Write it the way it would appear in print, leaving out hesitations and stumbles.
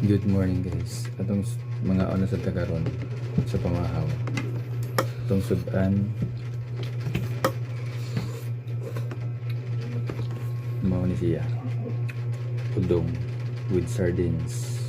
Good morning, guys. Atong mga ano sa tagaron sa pamahaw. Atong sudan mao ni siya. Udong with sardines.